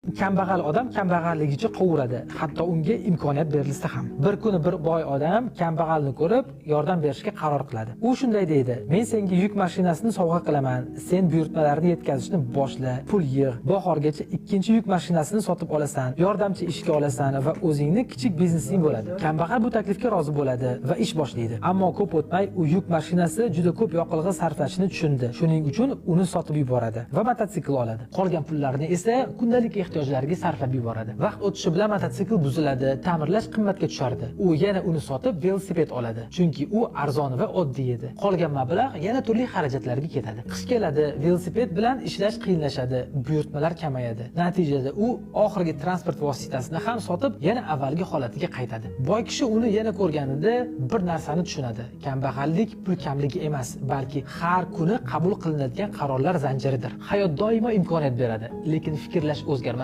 Kambag'al odam kambag'alligicha qovuradi, hatto unga imkoniyat berilsa ham. Bir kuni bir boy odam kambag'alni ko'rib, yordam berishga qaror qiladi. U shunday deydi: "Men senga yuk mashinasini sovg'a qilaman. Sen buyurtmalarni yetkazishni boshla, pul yig', bahorgacha ikkinchi yuk mashinasini sotib olasan, yordamchi ishga olasan va o'zingni kichik biznesing bo'ladi." Kambag'al bu taklifga rozi bo'ladi va ish boshlaydi. Ammo ko'p o'tmay u yuk mashinasi juda ko'p yoqilg'i sarflashini tushundi. Shuning uchun uni sotib yuboradi va mototsikl oladi. Qolgan pullarni esa kundalik ehtiyojlariga sarflab yuboradi. Vaqt o'tishi bilan mototsikl buziladi, ta'mirlash qimmatga tushardi. U yana uni sotib velosiped oladi, chunki u arzon va oddiy edi. Qolgan mablag' yana turli xarajatlarga ketadi. Qish keladi, velosiped bilan ishlash qiyinlashadi, buyurtmalar kamayadi. Natijada u oxirgi transport vositasini ham sotib, yana avvalgi holatiga qaytadi. Boy kishi uni yana ko'rganida bir narsani tushunadi: kambag'allik pul kamligi emas, balki har kuni qabul qilinadigan qarorlar zanjiridir. Hayot doimo imkoniyat beradi, lekin fikrlash o'zgarmasa